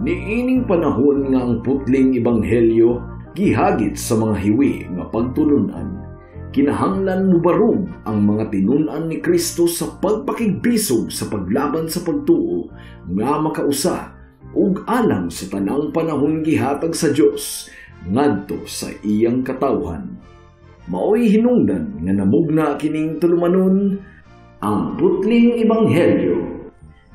Niining panahon nga ang putling ebanghelyo gihagit sa mga hiwi nga pagtulunan, kinahanglan mubarog ang mga tinun-an ni Kristo sa pagpakigbisog sa paglaban sa pagtuo nga makausa ug alang sa tanang panahon gihatag sa Dios ngadto sa iyang katawhan. Maoy hinungdan nga namugna kining tulumanon, ang putling ebanghelyo.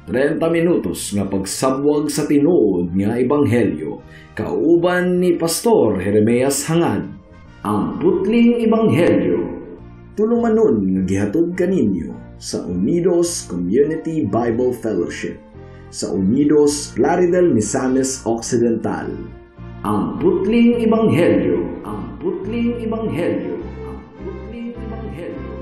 30 minutos nga pagsabwag sa tinuod nga ebanghelyo, kauban ni Pastor Jeremias Hangad. Ang putling ebanghelyo, tulumanon nga gihatod kaninyo sa Unidos Community Bible Fellowship sa Unidos, Plaridel, Misamis Occidental. Ang putling ebanghelyo, ang putling ebanghelyo, ang putling ebanghelyo.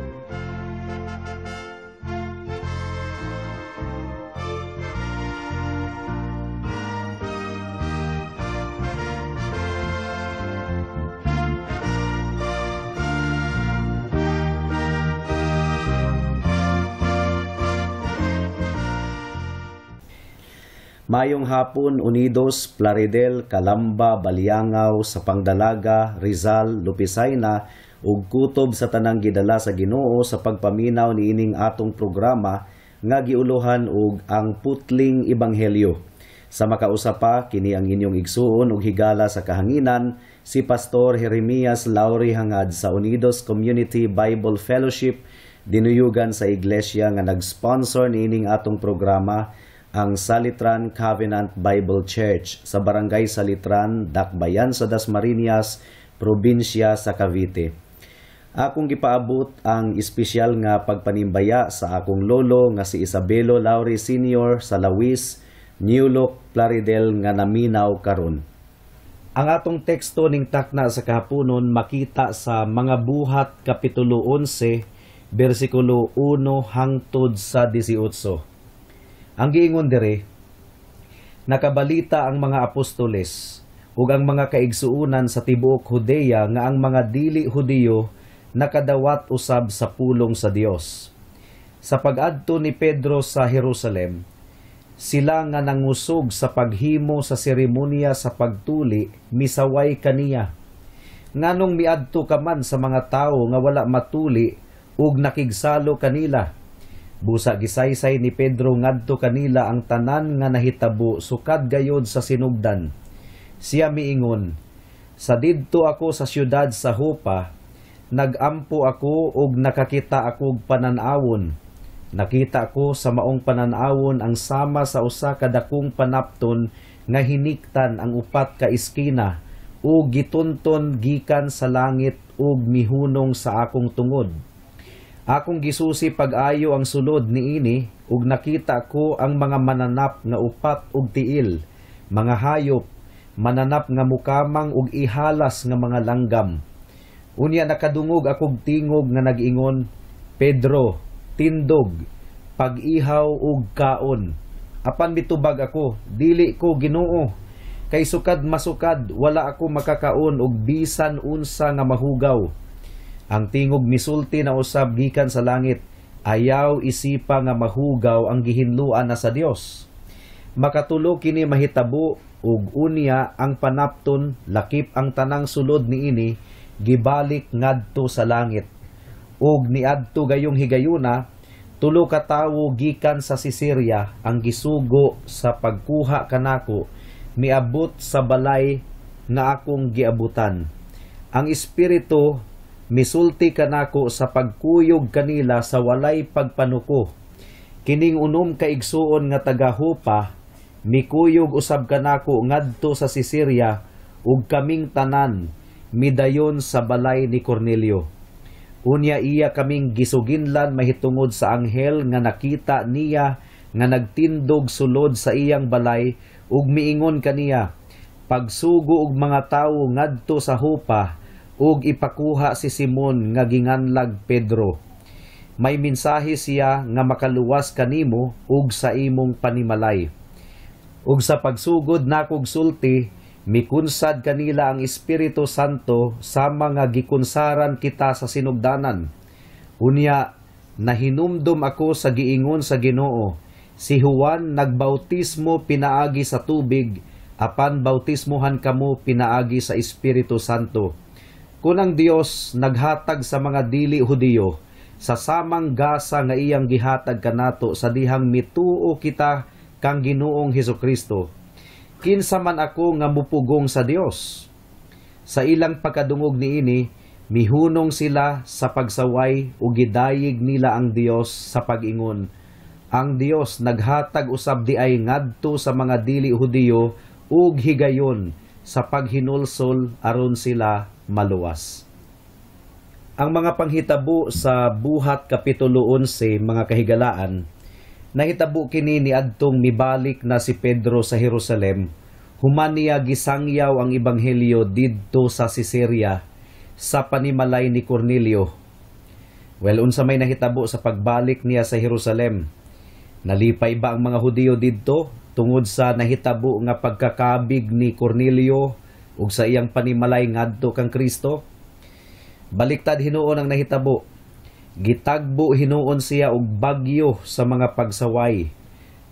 Mayong hapon, Unidos, Plaridel, Calamba, Baliangao, Sapang Dalaga, Rizal, Lupisayna ug kutob sa tanang gidala sa Ginoo sa pagpaminaw niining atong programa nga giuluhan og ang Putling Ebanghelyo. Sa makausa pa, kini ang inyong igsuon ug higala sa kahanginan, si Pastor Jeremias Lauri Hangad sa Unidos Community Bible Fellowship, dinuyugan sa iglesia nga nag-sponsor niining atong programa, ang Salitran Covenant Bible Church sa Barangay Salitran, Dakbayan sa Dasmariñas, probinsya sa Cavite. Akong gipaabot ang espesyal nga pagpanimbaya sa akong lolo nga si Isabelo Lauri Sr. sa Lawis, New Look, Plaridel nga naminaw karon. Ang atong teksto ning takna sa kahaponon makita sa Mga Buhat Kapitulo 11, bersikulo 1 hangtod sa 18. Ang giingon dire, nakabalita ang mga apostoles ug ang mga kaigsuonan sa tibuok Judea nga ang mga dili Hudiyo nakadawat usab sa pulong sa Dios. Sa pag-adto ni Pedro sa Jerusalem, sila nga nangusog sa paghimo sa seremonya sa pagtuli misaway kaniya. Nganong miadto ka man sa mga tawo nga wala matuli ug nakigsalo kanila? Busa gisaysay ni Pedro ngadto kanila ang tanan nga nahitabo sukad gayod sa sinugdan. Siya miingon, sa didto ako sa siyudad sa Jopa, nagampo ako ug nakakita akog panan-awon. Nakita ko sa maong panan-awon ang sama sa usa ka dakong panapton nga hiniktan ang upat ka iskina ug gitunton gikan sa langit ug mihunong sa akong tungod. Akong gisusi pag-ayo ang sulod niini ug nakita ko ang mga mananap nga upat ug tiil, mga hayop, mananap nga mukamang ug ihalas nga mga langgam. Unya nakadungog akog tingog nga nag-ingon, Pedro, tindog, pag-ihaw ug kaon. Apan mitubag ako, dili ko Ginoo, kay sukad masukad wala ako makakaon og bisan unsa nga mahugaw. Ang tingog misulti na usab gikan sa langit, ayaw isipa nga mahugaw ang gihinluan na sa Dios. Makatulo kini mahitabo ug unya ang panapton lakip ang tanang sulod niini gibalik ngadto sa langit. Ug niadto gayong higayuna, tulo ka tawo gikan sa Caesarea ang gisugo sa pagkuha kanako miabot sa balay nga akong giabutan. Ang espiritu misulti kanako sa pagkuyog kanila sa walay pagpanuko. Kining unom ka igsuon nga taga Jopa mikuyog usab kanako ngadto sa Caesarea ug kaming tanan midayon sa balay ni Cornelio. Unya iya kaming gisuginlan mahitungod sa anghel nga nakita niya nga nagtindog sulod sa iyang balay ug miingon kaniya, pagsugo og mga tawo ngadto sa Jopa ug ipakuha si Simon nga ginganlag Pedro. May mensahe siya nga makaluwas kanimo ug sa imong panimalay. Ug sa pagsugod nakog sulti, mikunsad kanila ang Espiritu Santo sama nga gikunsaran kita sa sinugdanan. Unya, nahinumdum ako sa giingon sa Ginoo, si Juan nagbautismo pinaagi sa tubig, apan bautismohan kamo pinaagi sa Espiritu Santo. Kun ang Dios naghatag sa mga dili Hudiyo sa samang gasa nga iyang gihatag kanato sa dihang mituo kita kang Ginoong Hesukristo, kinsa man ako nga mupugong sa Dios? Sa ilang pagkadungog niini, mihunong sila sa pagsaway ug gidayeg nila ang Dios sa pag-ingon, "Ang Dios naghatag usab diay ngadto sa mga dili Hudiyo og higayon sa paghinulsol aron sila maluwas." Ang mga panghitabo sa Buhat Kapitulo 11, mga kahigalaan, nahitabo kini niadtong mibalik na si Pedro sa Jerusalem, human niya gisangyaw ang ebanghelyo didto sa Caesarea sa panimalay ni Cornelio. Well, unsa may nahitabo sa pagbalik niya sa Jerusalem? Nalipay ba ang mga Hudiyo didto tungod sa nahitabo nga pagkakabig ni Cornelio ug sa iyang panimalay ngadto kang Kristo? Baliktad hinuon ang nahitabo. Gitagbo hinuon siya og bagyo sa mga pagsaway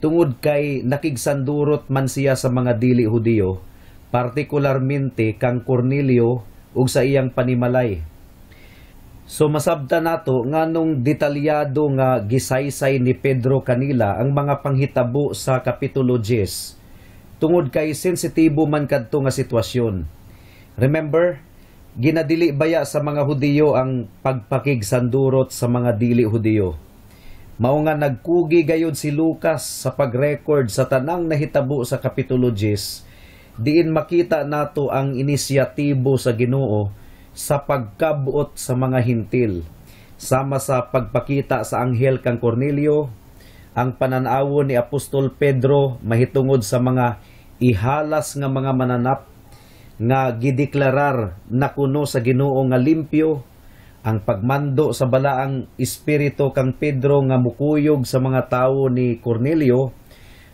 tungod kay nakigsandurot man siya sa mga dili Hudiyo, partikularmente kang Cornelio ug sa iyang panimalay. So masabta nato nganong detalyado nga gisaysay ni Pedro kanila ang mga panghitabo sa Kapitulo 10, tungod kay sensitibo man kadto nga sitwasyon. Remember, ginadili baya sa mga Hudiyo ang pagpakigsandurot sa mga dili Hudiyo. Mao nga nagkugi gayud si Lucas sa pag-record sa tanang nahitabo sa Kapitulo 10, diin makita nato ang inisyatibo sa Ginoo sa pagkabuot sa mga Hintil, sama sa pagpakita sa anghel kang Cornelio, ang pananawon ni Apostol Pedro mahitungod sa mga ihalas nga mga mananap nga gideklarar na kuno sa Ginoo nga limpyo, ang pagmando sa balaang espiritu kang Pedro nga mukuyog sa mga tawo ni Cornelio,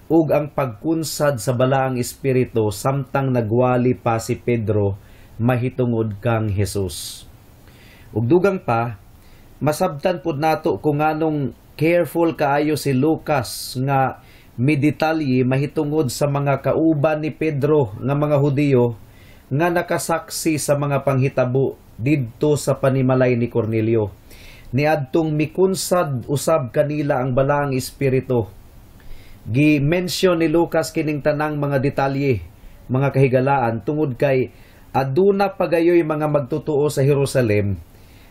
ug ang pagkunsad sa balaang espiritu samtang nagwali pa si Pedro mahitungod kang Jesus. Ug dugang pa, masabtan pud nato kung nganong careful kaayo si Lucas nga midetalye mahitungod sa mga kauban ni Pedro nga mga Hudiyo nga nakasaksi sa mga panghitabo didto sa panimalay ni Cornelio niadtong mikunsad usab kanila ang balaang espiritu. Gi-mention ni Lucas kining tanang mga detalye, mga kahigalaan, tungod kay aduna pagayoy mga magtotoo sa Jerusalem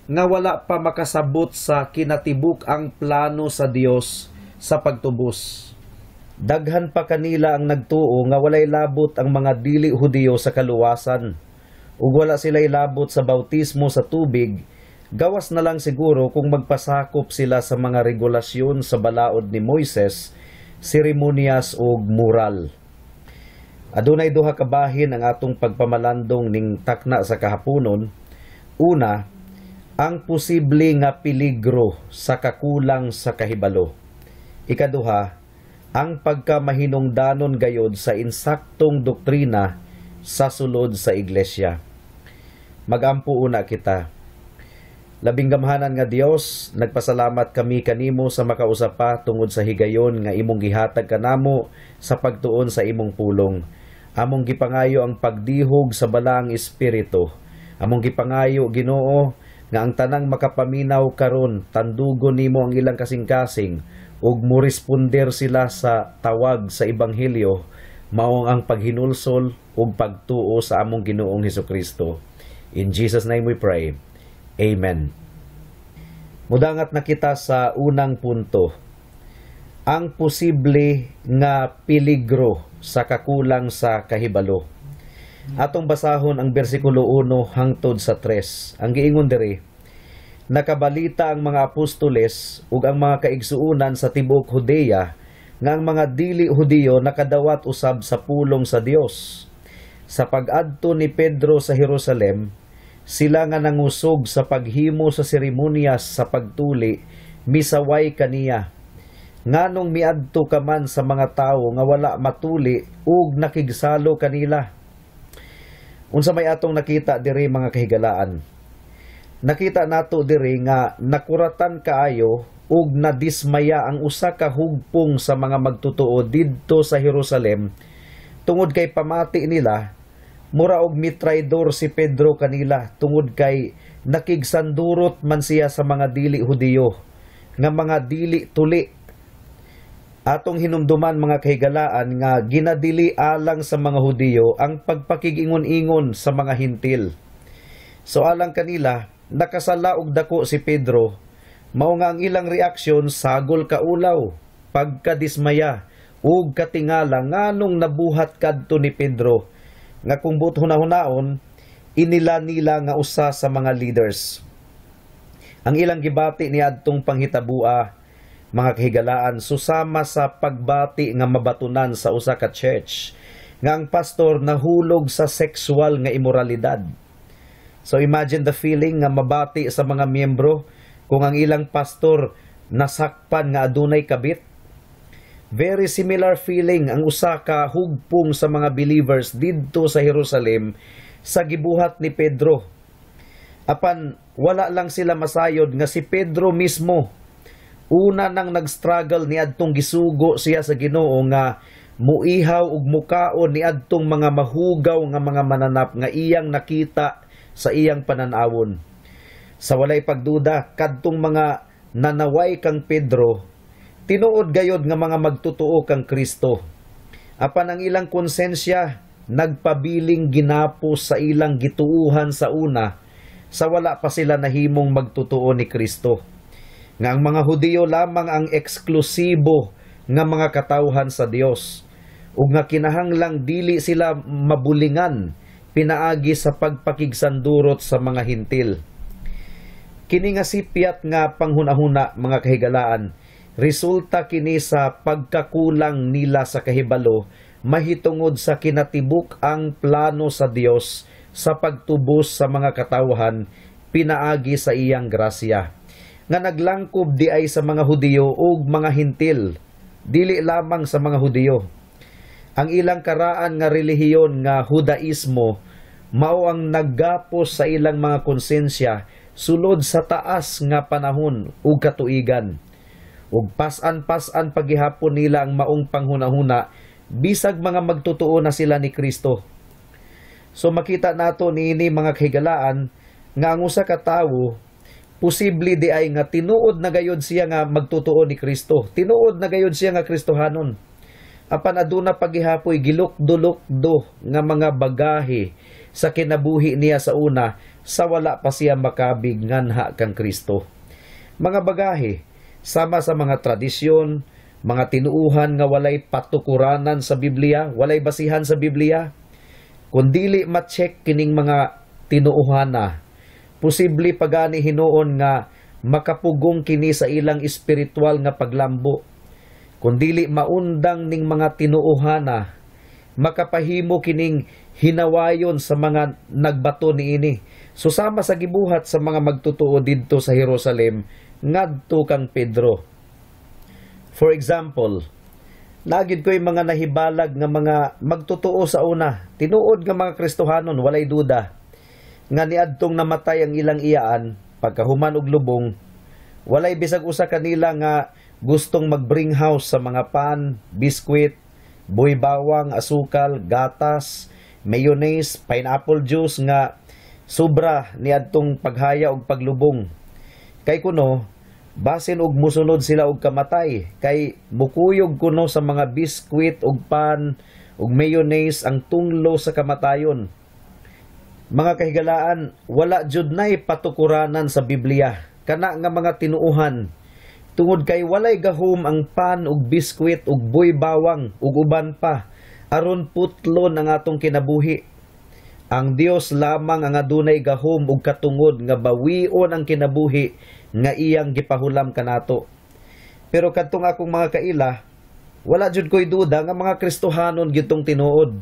nga wala pa makasabot sa kinatibuk ang plano sa Dios sa pagtubos. Daghan pa kanila ang nagtuo nga walay labot ang mga dili Hudiyo sa kaluwasan ug wala sila'y labot sa bautismo sa tubig, gawas na lang siguro kung magpasakop sila sa mga regulasyon sa balaod ni Moises, seremonyas ug moral. Adunay duha ka bahin ang atong pagpamalandong ning takna sa kahaponon. Una, ang posible nga peligro sa kakulang sa kahibalo. Ikaduha, ang pagkamahinungdanon gayod sa insaktong doktrina sa sulod sa iglesia. Magampo una kita. Labing gamhanan nga Dios, nagpasalamat kami kanimo sa makausa pa tungod sa higayon nga imong gihatag kanamo sa pagtuon sa imong pulong. Among gipangayo ang pagdihog sa balaang espiritu. Among gipangayo, Ginoo, nga ang tanang makapaminaw karon tandugon nimo ang ilang kasing-kasing ug moresponder sila sa tawag sa ebanghelyo, mao ang paghinulsol ug pagtuo sa among Ginoong Hesukristo. In Jesus' name we pray. Amen. Mudangat na kita sa unang punto, ang posible nga peligro sa kakulang sa kahibalo. Atong basahon ang bersikulo 1 hangtod sa 3. Ang giingon diri, nakabalita ang mga apostoles ug ang mga kaigsuonan sa tibuok Judea nga ang mga dili Hudiyo nakadawat usab sa pulong sa Dios. Sa pag-adto ni Pedro sa Jerusalem, sila nga nangusog sa paghimo sa seremonyas sa pagtuli, misaway kaniya. Nganong miadto ka man sa mga tawo nga wala matuli ug nakigsalo kanila? Unsa may atong nakita diri, mga kahigalaan? Nakita nato diri nga nakuratan kaayo ug nadismaya ang usa ka hugpong sa mga magtotoo didto sa Jerusalem Tungod kay pamati nila, mura og mitraydor si Pedro kanila tungod kay nakigsandurot man siya sa mga dili Hudiyo, nga mga dili tuli. Atong hinumduman, mga kahigalaan, nga ginadili alang sa mga Hudiyo ang pagpakigingon-ingon sa mga Hintil. So alang kanila, nakasala og dako si Pedro, mao nga ang ilang reaksyon sagol kaulaw, pagkadismaya ug katingala nganong nabuhat kadto ni Pedro nga kung buot hunahunaon inila nila nga usa sa mga leaders. Ang ilang gibati ni adtong panghitabua, mga kahigalaan, susama sa pagbati nga mabatunan sa usa ka church nga ang pastor nahulog sa sexual nga imoralidad. So imagine the feeling nga mabati sa mga miyembro kung ang ilang pastor nasakpan nga adunay kabit. Very similar feeling ang usa ka hugpong sa mga believers didto sa Jerusalem sa gibuhat ni Pedro. Apan wala lang sila masayod nga si Pedro mismo una nang nag-struggle niadtong gisugo siya sa Ginoo nga muihaw ug mukaon niadtong mga mahugaw nga mga mananap nga iyang nakita sa iyang pananawon. Sa walay pagduda, kadtong mga nanaway kang Pedro, tinuod gayod nga mga magtutuo kang Kristo. Apan ang ilang konsensya nagpabiling ginapos sa ilang gituuhan sa una sa wala pa sila nahimong magtutuo ni Kristo, nga ang mga Hudiyo lamang ang eksklusibo nga mga katawhan sa Dios ug nga kinahanglang dili sila mabulingan pinaagi sa pagpakigsandurot sa mga Hintil. Kini nga sipyat nga panghunahuna, mga kahigalaan, resulta kini sa pagkakulang nila sa kahibalo mahitungod sa kinatibuk ang plano sa Dios sa pagtubos sa mga katawhan pinaagi sa iyang grasya, nga naglangkob di ay sa mga Hudiyo ug mga Hintil, dili lamang sa mga Hudiyo. Ang ilang karaan nga relihiyon nga Hudaismo mao ang naggapos sa ilang mga konsensya sulod sa taas nga panahon ug katuigan. Ug pas-an-pas-an pagihapon nila ang maong panghunahuna bisag mga magtutuo na sila ni Kristo. So makita nato niini, mga kahigalaan, nga ang usa ka tawo posible di ay nga tinuod na gayod siya nga magtutuo ni Kristo. Tinuod na gayod siya nga Kristohanon. Apan aduna pagihapoy gilukdo-lukdo nga mga bagahe sa kinabuhi niya sa una sa wala pa siya makabig nganha kang Kristo. Mga bagahe sama sa mga tradisyon, mga tinuuhan nga walay patukuranan sa Biblia, walay basihan sa Biblia. Kung dili ma-check kining mga tinuuhana, posible pagani hinuon nga makapugong kini sa ilang espiritual nga paglambo. Kung dili maundang ning mga tinuohana, makapahimo kining hinawayon sa mga nagbato niini. So sama sa gibuhat sa mga magtutuo didto sa Jerusalem ngadto kang Pedro. For example, nagid ko'y mga nahibalag nga mga magtutuo sa una, tinuod nga mga Kristohanon, walay duda, nga niadtong namatay ang ilang iyaan, pagkahuman og lubong, walay bisag usa kanila nga gustong mag-bring house sa mga pan, biskwit, buy bawang, asukal, gatas, mayonnaise, pineapple juice nga sobra niadtong paghaya og paglubong. Kay kuno, basin og musunod sila og kamatay, kay mukuyog kuno sa mga biskwit og pan og mayonnaise ang tunglo sa kamatayon. Mga kahigalaan, wala jud nay patukuranan sa Biblia kana nga mga tinuohan, tungod kay walay gahom ang pan ug biskwit ug buy bawang ug uban pa aron putlon ang atong kinabuhi. Ang Dios lamang ang adunay gahom ug katungod nga bawion ang kinabuhi nga iyang gipahulam kanato. Pero kadtong akong mga kaila, wala jud koy duda nga mga Kristohanon gitong tinuod.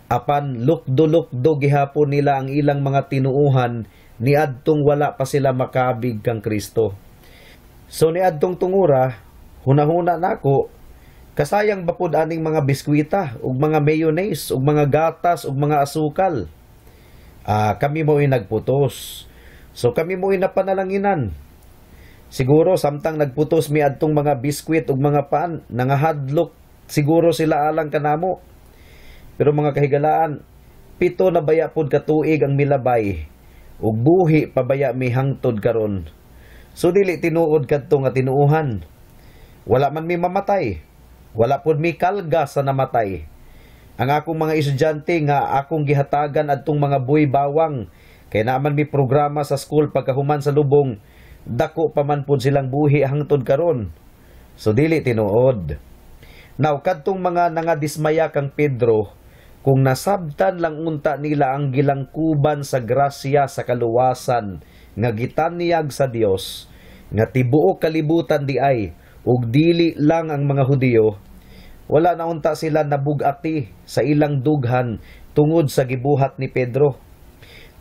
Apan lukdo-lukdo gihapon nila ang ilang mga tinuuhan niadtong wala pa sila makabig kang Kristo. So niadtong tungura, hunahuna nako, kasayang ba pud aning mga biskwita ug mga mayonnaise ug mga gatas ug mga asukal? Kami mo'y nagputos. So kami mo'y napanalanginan. Siguro samtang nagputos mi adtong mga biskwit ug mga pan, nangahadlok siguro sila alang kanamo. Pero mga kahigalaan, 7 na baya pod ka tuig ang milabay ug buhi pa baya mi hangtod karon. So dili tinuod kadto nga tinuohan. Wala man mi mamatay. Wala pod mi kalga sa namatay. Ang akong mga estudyante nga akong gihatagan adtong mga buy bawang kay naa man mi programa sa school pagkahuman sa lubong, dako pa man pod silang buhi hangtod karon. So dili tinuod. Now kadtong mga nangadismaya kang Pedro, kung nasabtan lang unta nila ang gilangkuban sa grasya sa kaluwasan nga gitanyag sa Dios nga tibuok kalibutan di ay ug dili lang ang mga Hudiyo, wala na unta sila nabugati sa ilang dughan tungod sa gibuhat ni Pedro.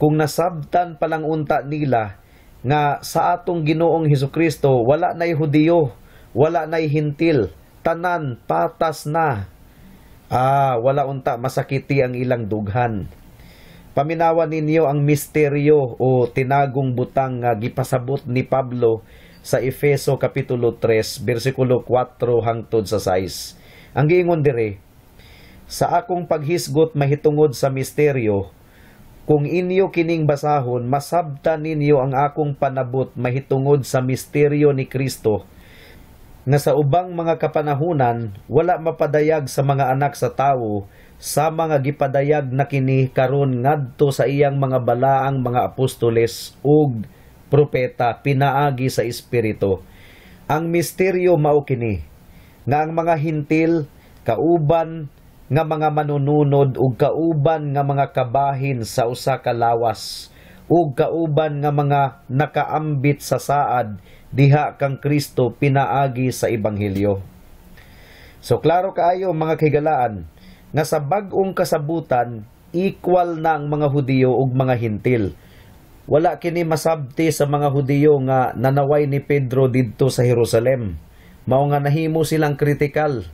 Kung nasabtan pa lang unta nila nga sa atong Ginoong Hesukristo wala na'y Hudiyo, wala na'y Hintil, tanan patas na. Wala unta masakiti ang ilang dughan. Paminawa ninyo ang misteryo o tinagong butang nga gipasabot ni Pablo sa Efeso Kapitulo 3, versikulo 4 hangtod sa 6. Ang giingon dire, sa akong paghisgot mahitungod sa misteryo, kung inyo kining basahon, masabtan ninyo ang akong panabot mahitungod sa misteryo ni Kristo, nga sa ubang mga kapanahunan wala mapadayag sa mga anak sa tawo, sa mga gipadayag na kini karon ngadto sa iyang mga balaang mga apostoles ug propeta pinaagi sa Espiritu. Ang misteryo mao kini, nga ang mga Hintil kauban nga mga manununod ug kauban nga mga kabahin sa usa ka lawas ug kauban nga mga nakaambit sa saad diha kang Kristo pinaagi sa ebanghelyo. So klaro kaayo mga kahigalaan nga sa bag-ong kasabutan equal na ang mga Hudiyo ug mga Hintil. Wala kini masabti sa mga Hudiyo nga nanaway ni Pedro didto sa Jerusalem. Mao nga nahimo silang kritikal,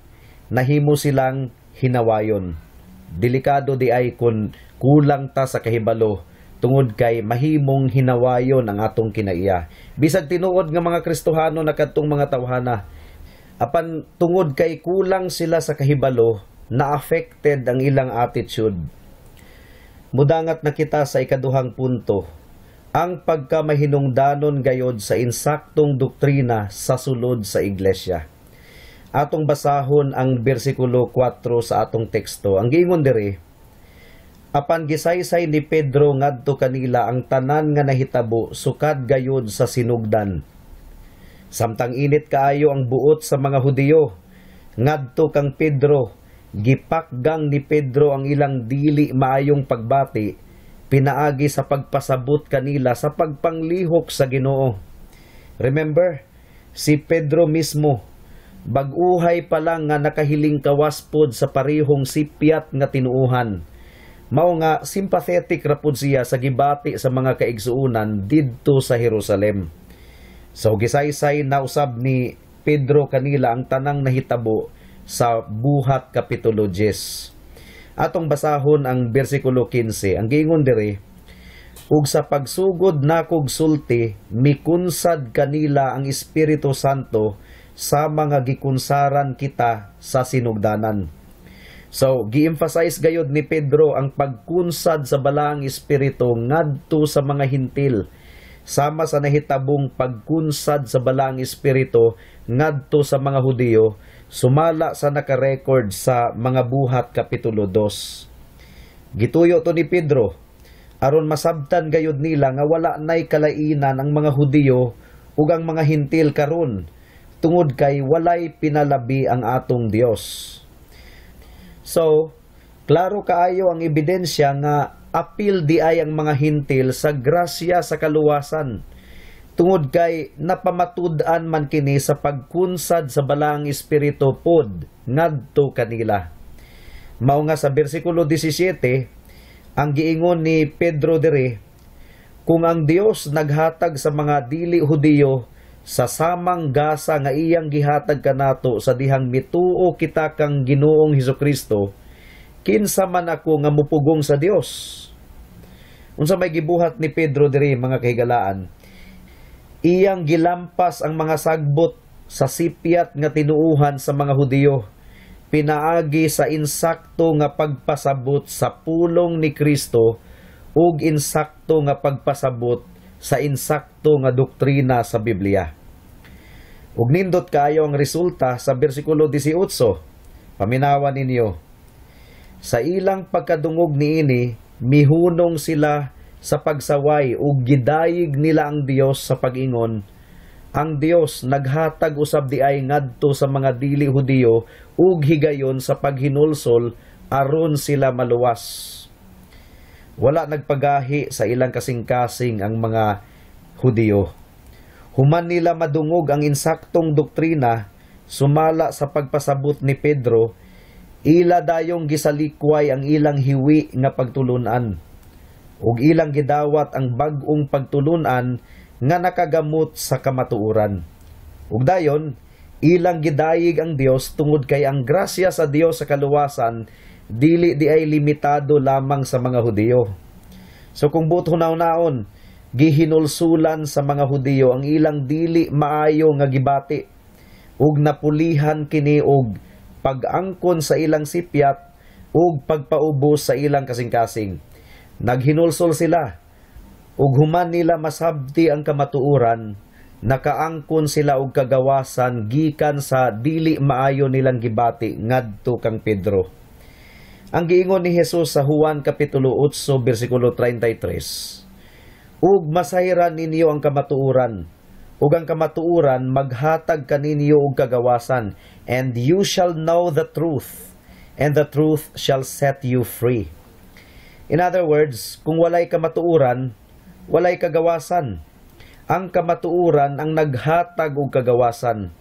nahimo silang hinawayon. Delikado di ay kun kulang ta sa kahibalo tungod kay mahimong hinawayon ang atong kinaiya. Bisag tinuod nga mga Kristohano na kadtong mga tawhana, apan tungod kay kulang sila sa kahibalo, na-affected ang ilang attitude. Mudangat na kita sa ikaduhang punto, ang pagkamahinungdanon gayod sa insaktong doktrina sa sulod sa iglesia. Atong basahon ang bersikulo 4 sa atong teksto. Ang giingon diri, apan gisaysay ni Pedro ngadto kanila ang tanan nga nahitabo sukad gayod sa sinugdan. Samtang init kaayo ang buot sa mga Hudiyo ngadto kang Pedro, gipakgang ni Pedro ang ilang dili maayong pagbati pinaagi sa pagpasabot kanila sa pagpanglihok sa Ginoo. Remember, si Pedro mismo bag-uhay pa lang nga nakahiling kawas pod sa parehong sipyat nga tinuohan. Mao nga sympathetic ra pud siya sa gibati sa mga kaigsuonan didto sa Jerusalem. So gisaysay na usab ni Pedro kanila ang tanang nahitabo sa Buhat Kapitulo 10. Atong basahon ang bersikulo 15. Ang giingon diri, ug sa pagsugod nakog sulti, mikunsad kanila ang Espiritu Santo sa mga gikunsaran kita sa sinugdanan. So, gi-emphasize gayod ni Pedro ang pagkunsad sa Balaang Espiritu ngadto sa mga Hintil, sama sa nahitabong pagkunsad sa Balaang Espiritu ngadto sa mga Hudiyo, sumala sa naka-record sa mga Buhat Kapitulo 2. Gituyo to ni Pedro aron masabtan gayod nila nga wala nay kalainan ang mga Hudiyo ug ang mga Hintil karon tungod kay walay pinalabi ang atong Dios. So, klaro kaayo ang ebidensya nga apil di ay ang mga Hintil sa grasya sa kaluwasan tungod kay napamatud-an man kini sa pagkunsad sa Balaang Espiritu pod ngadto kanila. Mao nga sa bersikulo 17, ang giingon ni Pedro diri, kung ang Dios naghatag sa mga dili Hudiyo sa samang gasa nga iyang gihatag kanato sa dihang mituo kita kang Ginoong Hesukristo, kinsa man ako nga mupugong sa Dios? Unsa may gibuhat ni Pedro diri mga kahigalaan? Iyang gilampas ang mga sagbot sa sipyat nga tinuuhan sa mga Hudiyo. pinaagi sa insakto nga pagpasabot sa pulong ni Kristo ug insakto nga pagpasabot sa insakto nga doktrina sa Biblia. Ug nindot kaayo ang resulta sa bersikulo 18. Paminawan ninyo. Sa ilang pagkadungog niini, mihunong sila sa pagsaway ug gidayeg nila ang Dios sa pag-ingon, "Ang Dios naghatag usab diay ngadto sa mga dili Hudiyo og higayon sa paghinulsol aron sila maluwas." Wala nagpagahi sa ilang kasing-kasing ang mga Hudiyo. Human nila madungog ang insaktong doktrina sumala sa pagpasabot ni Pedro, ila dayong gisalikway ang ilang hiwi nga pagtulunan ug ilang gidawat ang bag-ong pagtulunan nga nakagamot sa kamatuoran. Ug dayon, ilang gidayeg ang Dios tungod kay ang grasya sa Dios sa kaluwasan dili diay limitado lamang sa mga Hudiyo. So kung buot hunaw-naon, gihinulsulan sa mga Hudiyo ang ilang dili maayo nga gibati ug napulihan kini og pag-angkon sa ilang sipyat ug pagpaubos sa ilang kasing-kasing. Naghinulsol sila ug human nila masabti ang kamatuoran, nakaangkon sila og kagawasan gikan sa dili maayo nilang gibati ngadto kang Pedro. Ang giingon ni Jesus sa Juan kapitulo 8 bersikulo 33, "Ug masayran ninyo ang kamatuoran, ug ang kamatuoran maghatag kaninyo og kagawasan, and you shall know the truth, and the truth shall set you free." In other words, kung walay kamatuoran, walay kagawasan. Ang kamatuoran ang naghatag og kagawasan.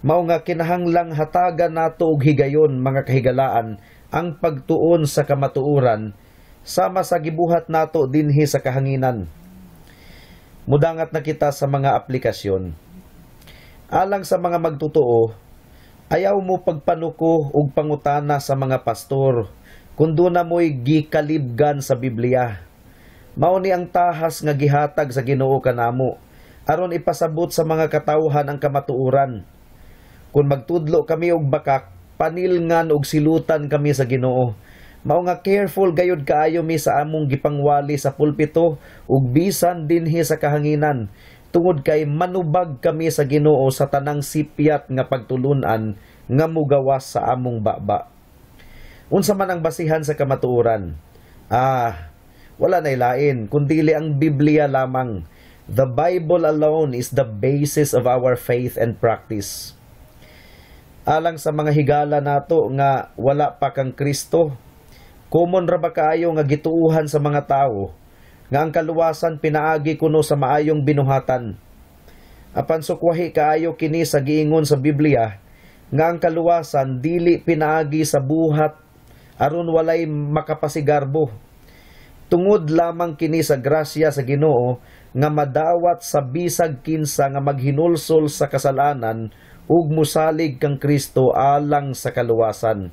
Mao nga kinahanglang hatagan nato og higayon, mga kahigalaan, ang pagtuon sa kamatuoran sama sa gibuhat nato dinhi sa kahanginan. Mudangat na kita sa mga aplikasyon. Alang sa mga magtotoo, ayaw mo pagpanuko og pangutana sa mga pastor kung duna mo'y gikalibgan sa Biblia. Mao ni ang tahas nga gihatag sa Ginoo kanamo aron ipasabot sa mga katawhan ang kamatuoran. Kung magtudlo kami og bakak, panilngan og silutan kami sa Ginoo. Mao nga careful gayud kaayo mi sa among gipangwali sa pulpito ug bisan dinhi sa kahanginan, tungod kay manubag kami sa Ginoo sa tanang sipyat nga pagtulunan nga mugawas sa among baba. Unsa man ang basihan sa kamatuoran? Wala na ilain kundili ang Biblia lamang. The Bible alone is the basis of our faith and practice. Alang sa mga higala nato nga wala pa kang Kristo, common ra ba kaayo nga gituuhan sa mga tawo nga ang kaluwasan pinaagi kuno sa maayong binuhatan? Apan sukwahi kaayo kini sa giingon sa Biblia nga ang kaluwasan dili pinaagi sa buhat aron walay makapasigarbo. Tungod lamang kini sa grasya sa Ginoo nga madawat sa bisag kinsa nga maghinulsol sa kasalanan ug musalig kang Kristo alang sa kaluwasan.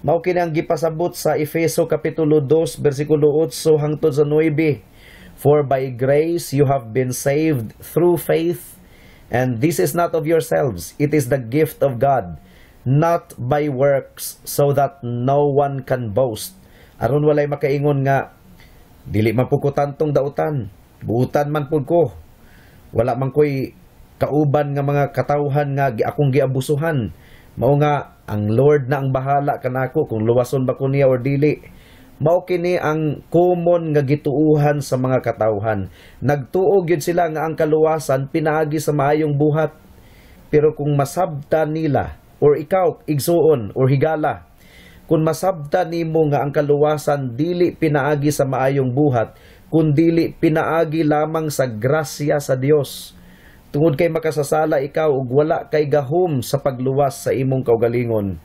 Mao kini ang gipasabot sa Efeso kapitulo 2 bersikulo 8 hangtod sa 9. "For by grace you have been saved through faith, and this is not of yourselves, it is the gift of God, not by works, so that no one can boast." Aron walay makaingon nga dili man pud ko tantong dautan, buutan man pud ko. Wala man ko'y kauban nga mga katawhan nga akong giabusuhan. Mao nga ang Lord na ang bahala kanako kung luwason ba ko niya or dili. Mao kini ang common nga gituuhan sa mga katawhan. Nagtuo gyud sila nga ang kaluwasan pinaagi sa maayong buhat. Pero kung masabta nila, or ikaw igsuon or higala, kung masabta nimo nga ang kaluwasan dili pinaagi sa maayong buhat, kun dili pinaagi lamang sa grasya sa Dios, tungod kay makasasala ikaw ug wala kay gahom sa pagluwas sa imong kaugalingon.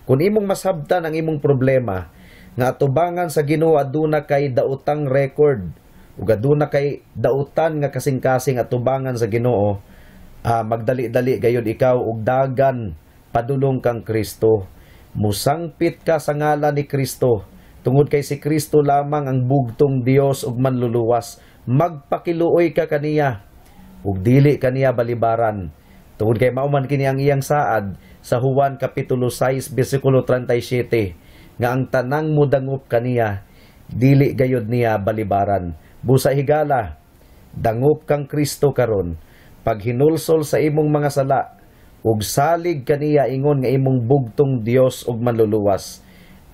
Kung imong masabtan ang imong problema nga atubangan sa Ginoo aduna kay daotang record ug aduna kay dautan nga kasing-kasing atubangan sa Ginoo, magdali-dali gayud ikaw ug dagan padulong kang Kristo. Musangpit ka sa ngalan ni Kristo tungod kay si Kristo lamang ang bugtong Dios ug manluluwas. Magpakiluoy ka kaniya ug dili kaniya balibaran, tungod kay mao man kini ang iyang saad sa Juan Kapitulo 6, versikulo 37, nga ang tanang mudangop kaniya, dili gayod niya balibaran. Busa higala, dangop kang Kristo karon, paghinulsol sa imong mga sala, ug salig kaniya ingon nga imong bugtong Dios ug manluluwas.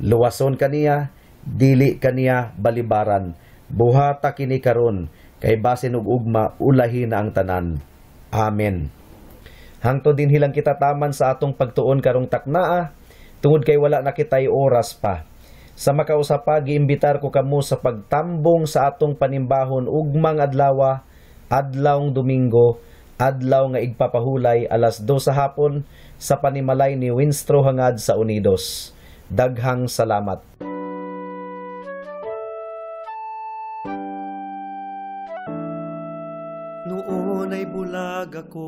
Luwason kaniya, dili kaniya balibaran. Buhata kini karon, kay basin og ugma ulahi na ang tanan. Amen. Hangtod dinhi lang kita taman sa atong pagtuon karong taknaa, tungod kay wala na kitay oras pa. Sa makausa pa, giimbitar ko kamo sa pagtambong sa atong panimbahon ugmang adlawa, adlawng Domingo, adlaw nga igpapahulay 2:00 sa hapon sa panimalay ni Winstro Hangad sa Unidos. Daghang salamat. Noon ay bulag ako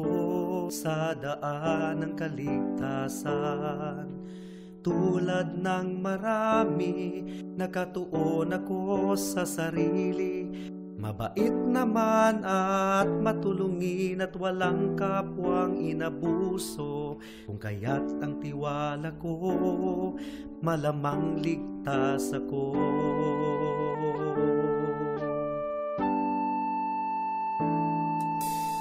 sa daan ng kaligtasan. Tulad ng marami, nakatuon ako sa sarili. Mabait naman at matulungin at walang kapwang inabuso. Kung kaya't ang tiwala ko, malamang ligtas ako.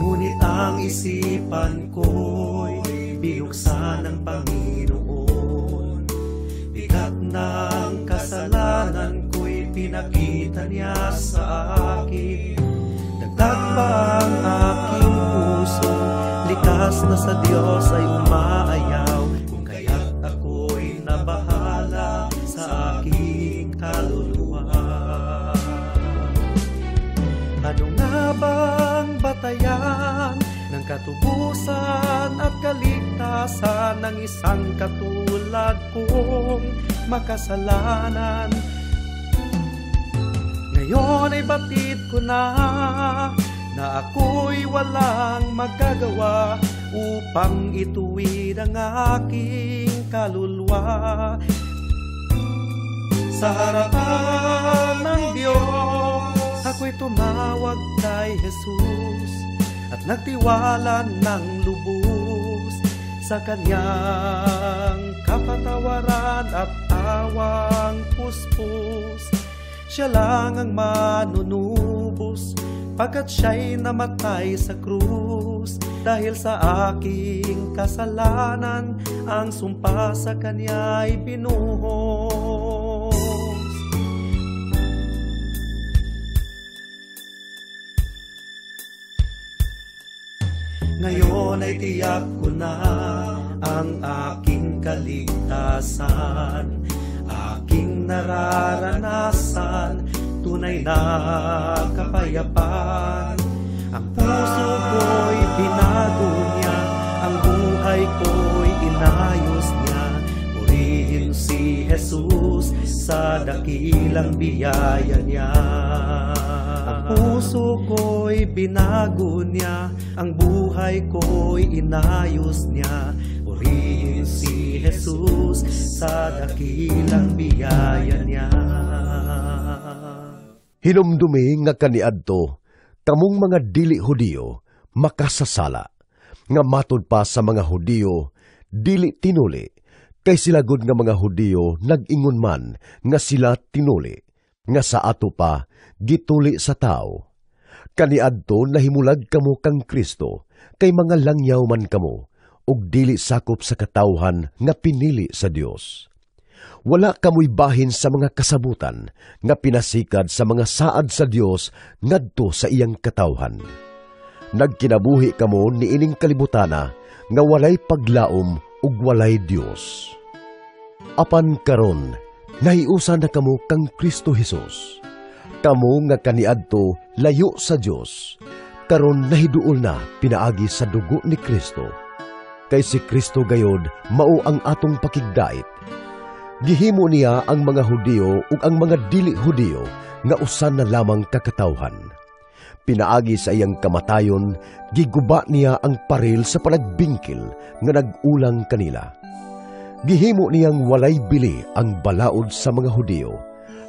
Ngunit ang isipan ko'y binuksan ng Panginoon. Bigat ng kasalanan ko'y pinakita niya sa akin. Dagdag pa ang aking puso, likas na sa Diyos ay umaayaw. Kung kaya't ako'y nabahala sa aking kaluluwa. Ano nga bang batayan ng katubusan at kaligtasan ng isang katulad kong makasalanan? Ngayon ay batid ko na na ako'y walang magagawa upang ituwid ang aking kaluluwa. Sa harapan ng Diyos, ako'y tumawag kay Jesus at nagtiwala ng lubos sa kanyang kapatawaran at awang puspos. Siya lang ang manunubos pagkat siya'y namatay sa krus. Dahil sa aking kasalanan, ang sumpa sa kanya'y binuhos. Ngayon ay tiyak ko na ang aking kaligtasan, aking nararanasan, tunay na kapayapaan. Ang puso ko'y binago niya, ang buhay ko'y inayos niya. Purihin si Jesus sa dakilang biyaya niya. Ang puso ko'y binago niya, ang buhay ko'y inayos niya. Purihin si Jesus sa dakilang biyaya niya. Hinumdumi nga kaniadto, kamong mga dili Hudiyo, makasasala, nga matud pa sa mga Hudiyo, dili tinuli, kay sila gud nga mga Hudiyo nag-ingon man nga sila tinuli, nga sa ato pa gituli sa tao. Kaniadto nahimulag kamo kang Kristo, kay mga langyaw man kamo, ug dili sakop sa katawhan nga pinili sa Dios. Wala kamoy bahin sa mga kasabutan nga pinasikad sa mga saad sa Dios ngadto sa iyang katawhan. Nagkinabuhi kamo niining kalibutana nga walay paglaom ug walay Dios. Apan karon nahiusa na kamo kang Kristo Hesus. Kamo nga kaniadto layo sa Dios, karon nahiduol na pinaagi sa dugo ni Kristo. Kay si Kristo gayod mao ang atong pakigdait. Gihimo niya ang mga Hudiyo ug ang mga dili Hudiyo nga usa na lamang kakatawhan. Pinaagi sa iyang kamatayon, giguba niya ang paril sa panagbingkil nga nag-ulang kanila. Gihimo niyang walay bili ang balaod sa mga Hudiyo,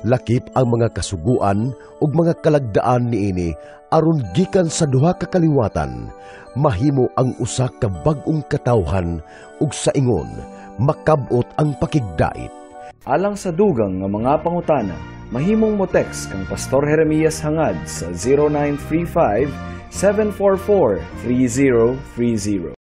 lakip ang mga kasuguan ug mga kalagdaan niini Aron gikan sa duha ka kaliwatan mahimo ang usa ka bag-ong katawhan ug sa ingon makab-ot ang pakigdait. Alang sa dugang nga mga pangutana, mahimong mo text kang Pastor Jeremias Hangad sa 0935 744 3030.